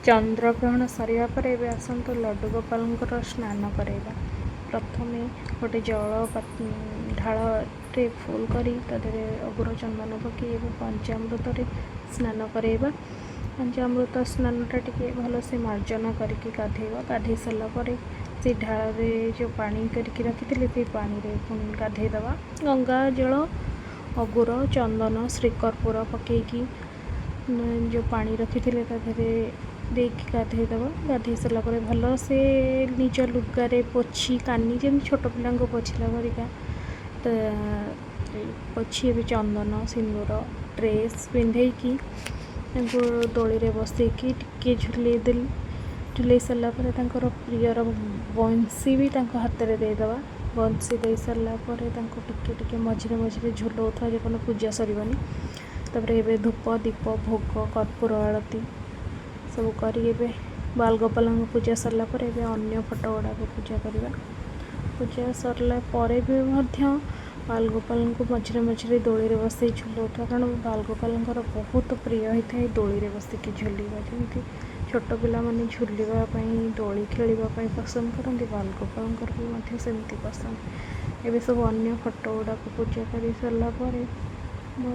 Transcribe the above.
ଚନ୍ଦ୍ରଗ୍ରହଣ ସରିବା ପରେ ଏବେ ଆସନ୍ତୁ ଲଡ଼ୁ ଗୋପାଳଙ୍କର ସ୍ନାନ କରାଇବା। ପ୍ରଥମେ ଗୋଟେ ଜଳ ଢାଳରେ ଫୁଲ୍ କରି ତା ଦେହରେ ଅଗୁର ଚନ୍ଦନ ପକାଇ ଏବେ ପଞ୍ଚାମୃତରେ ସ୍ନାନ କରାଇବା। ପଞ୍ଚାମୃତ ସ୍ନାନଟା ଟିକେ ଭଲସେ ମାର୍ଜନା କରିକି ଗାଧେଇବା। ଗାଧେଇ ସାରିଲା ପରେ ସେଇ ଢାଳରେ ଯେଉଁ ପାଣି କରିକି ରଖିଥିଲେ, ସେଇ ପାଣିରେ ପୁଣି ଗାଧେଇ ଦେବା। ଗଙ୍ଗା ଜଳ, ଅଗୁର, ଚନ୍ଦନ, ଶ୍ରୀକର୍ପୂର ପକାଇକି ଯେଉଁ ପାଣି ରଖିଥିଲେ, ତା ଦେହରେ ଦେଇକି ଗାଧେଇ ଦେବା। ଗାଧେଇ ସାରିଲା ପରେ ଭଲସେ ନିଜ ଲୁଗାରେ ପୋଛି କାନି, ଯେମିତି ଛୋଟ ପିଲାଙ୍କୁ ପୋଛିଲା ପରିକା ତ ପୋଛି, ଏବେ ଚନ୍ଦନ ସିନ୍ଦୁର ଡ୍ରେସ୍ ପିନ୍ଧେଇକି ତାଙ୍କୁ ଦୋଳିରେ ବସେଇକି ଟିକେ ଝୁଲେଇ ଦେଲି। ଝୁଲେଇ ସାରିଲା ପରେ ତାଙ୍କର ପ୍ରିୟର ବଂଶୀ ବି ତାଙ୍କ ହାତରେ ଦେଇଦେବା। ବଂଶୀ ଦେଇ ସାରିଲା ପରେ ତାଙ୍କୁ ଟିକେ ଟିକେ ମଝିରେ ମଝିରେ ଝୁଲଉଥିବା, ଯେପର୍ଯ୍ୟନ୍ତ ପୂଜା ସରିବନି। ତାପରେ ଏବେ ଧୂପ, ଦୀପ, ଭୋଗ, କର୍ପୂର ଆଳତି ସବୁ କରି ଏବେ ବାଲଗୋପାଲଙ୍କ ପୂଜା ସରିଲା ପରେ ଏବେ ଅନ୍ୟ ଫଟୋ ଗୁଡ଼ାକ ପୂଜା କରିବା। ପୂଜା ସରିଲା ପରେ ବି ମଧ୍ୟ ବାଲଗୋପାଲଙ୍କୁ ମଝିରେ ମଝିରେ ଦୋଳିରେ ବସେଇ ଝୁଲଉଥିବା, କାରଣ ବାଲଗୋପାଲଙ୍କର ବହୁତ ପ୍ରିୟ ହେଇଥାଏ ଦୋଳିରେ ବସିକି ଝୁଲିବା। ଯେମିତି ଛୋଟ ପିଲାମାନେ ଝୁଲିବା ପାଇଁ, ଦୋଳି ଖେଳିବା ପାଇଁ ପସନ୍ଦ କରନ୍ତି, ବାଲଗୋପାଲଙ୍କର ବି ମଧ୍ୟ ସେମିତି ପସନ୍ଦ। ଏବେ ସବୁ ଅନ୍ୟ ଫଟୋ ଗୁଡ଼ାକ ପୂଜା କରି ସାରିଲା ପରେ ମୁଁ